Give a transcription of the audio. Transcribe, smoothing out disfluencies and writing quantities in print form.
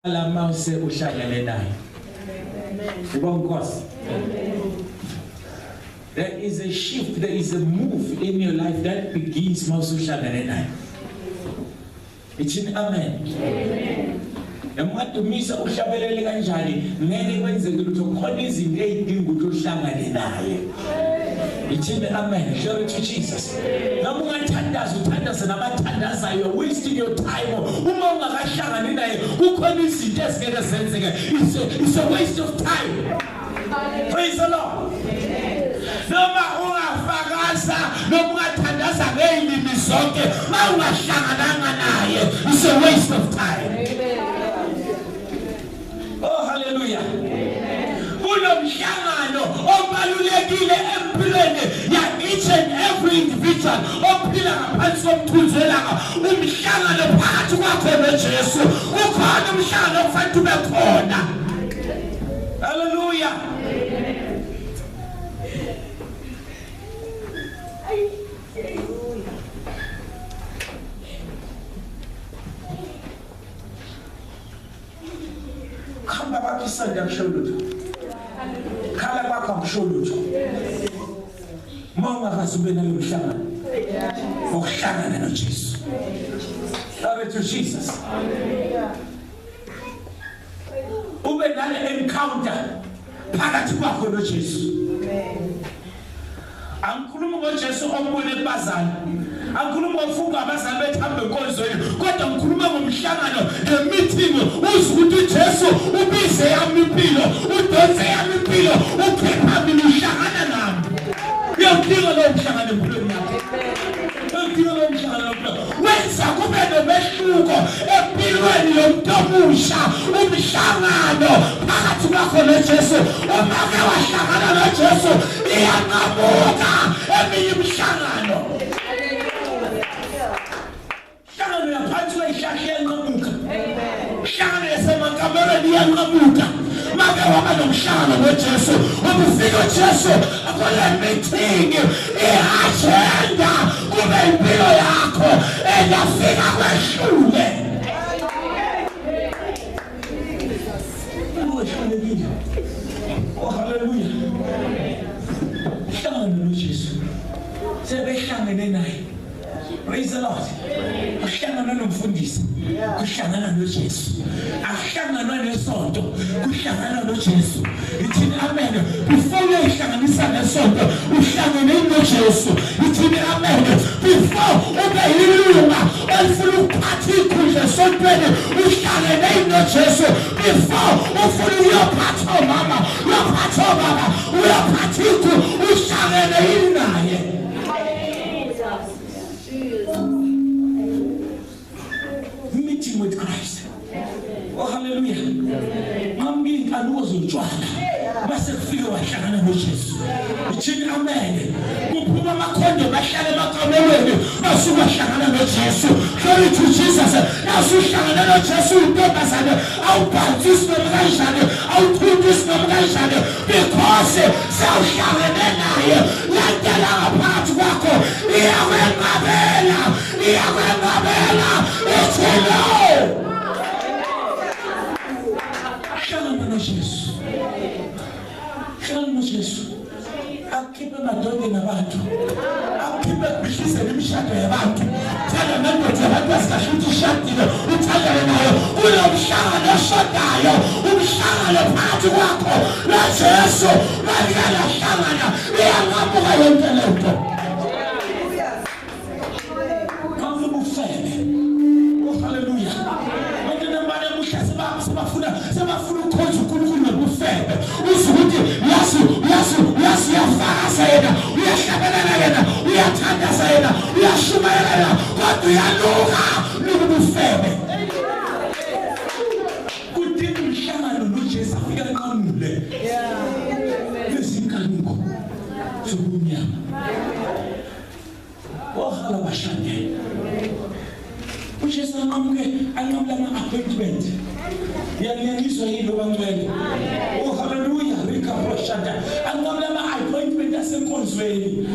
Mawuse uhlangene naye. Ubonkosi. There is a shift, there is a move in your life that begins mawuse uhlangene naye. Ithini amen. Amen. Noma uhlabelele kanjani ngeke kwenzeke lutho, khona izinto ezidinga ukuthi uhlangane naye. Ithini amen. Glory to Jesus. Noma ungathandaza uthandaze nabathandazayo, wasting your time. Uma ungakahlangani naye kukhona izinto ezingeke zenzeke. It's a waste of time. Praise the Lord. Noma ungafakaza noma ungathandaza ngezilimi zonke, mawungahlangananga naye, it's a waste of time. Oh hallelujah. Kunomhlangano obalulekile empilweni ya each and every individual ophila ngaphansi komthunzi welanga, umhlangano phakathi kwakho noJesu. Kukhona umhlangano okufanele ube khona. Hallelujah. Khamba kwakho isandla kusho lutho. Khala kwakho akusho lutho. Uma ungakaze ube nalo mhlangano ukuhlangana noJesu. Glory to Jesus. Ube nale encounter phakathi kwakho noJesu. Angikhulumi ngoJesu ombone kubazali, angikhulumi ngokufunga abazali bethu hambe enkonzweni, kodwa ngikhuluma ngomhlangano, the meeting. Uzwe ukuthi uJesu ubize yami impilo, udonse yami impilo, ukhipha mina, uhlangana nami. Uyawudinga lowo mhlangano empilweni yakho. Uyawudinga lowo mhlangano empilweni. Wenza kube nomehluko empilweni yomuntu omusha, umhlangano phakathi kwakho noJesu. Uma ke wahlangana noJesu, iyanqamuka eminye imihlangano. Hlangano yaphansi kwezihlahla iyanqamuka. Hlangano yasemakamereni iyanqamuka. Make waba nomhlangano noJesu, ubufika uJesu kule meeting, i-agenda kube impilo yakho engafika kwehlule. Wehlulekile. Oh hallelujah. Hlangana noJesu. Sebehlangene naye. Praise the Lord. Kuhlangana nomfundisi, kuhlangana noJesu. Akuhlanganwa nesonto, kuhlangana noJesu. Ithini amen. Before uyihlanganisa nesonto, uhlangene noJesu. Ithini amen. Before ube yilunga elifuna ukuphatha ikhundla esontweni, uhlangene noJesu. Before ufuna uyophatha omama, uyophatha obaba, uyophatha ikhu, uhlangene yini naye. Meeting with Christ. Oh hallelujah. Nqamuka inkanuko zotshwala base kufike wahlangana noJesu. Ithini amen. Kuphuma amakhondomu ahlale emakamelweni basuka wahlangana noJesu. Glory to Jesus. Nasuhlangana noJesu intombazane awubhalisisi noma kanjani, awuthintisi noma kanjani, because sewuhlangene naye. Landela ngaphakathi kwakho iyakwenqabela, iyakwenqabela. Ithi no. Hlangana noJesu. Hlangana noJesu. Akukhiphe emadodeni abantu. Akukhiphe ekubhidlizeni imishado yabantu. Thanda nendoda yabantu asikahle ukuthi ishadile, uthandane nayo. Kunomhlangano oshodayo, umhlangano phakathi kwakho noJesu. Malike lahlangana, iyanqamuka yonke lento. Ubufebe. Oh hallelujah. Abantu namuhla sebafuna ukukhonza uNkulunkulu nobufebe. Uzwe ukuthi yazi yazi yazi uyafakaza yena, uyahlabelela yena, uyathandaza yena, uyashumayela yena, kodwa uyaluka lobufebe. Kudinga umhlangano noJesu afike anqamule lezinkanuko zobumnyama. Wahala bashade. uJesu anqamuke, anqamula ama-appointment. Ngiyangizwa yini bangcwele? Oh hallelujah. Rika roshanda. Anqamula ama-appointment asenkonzweni.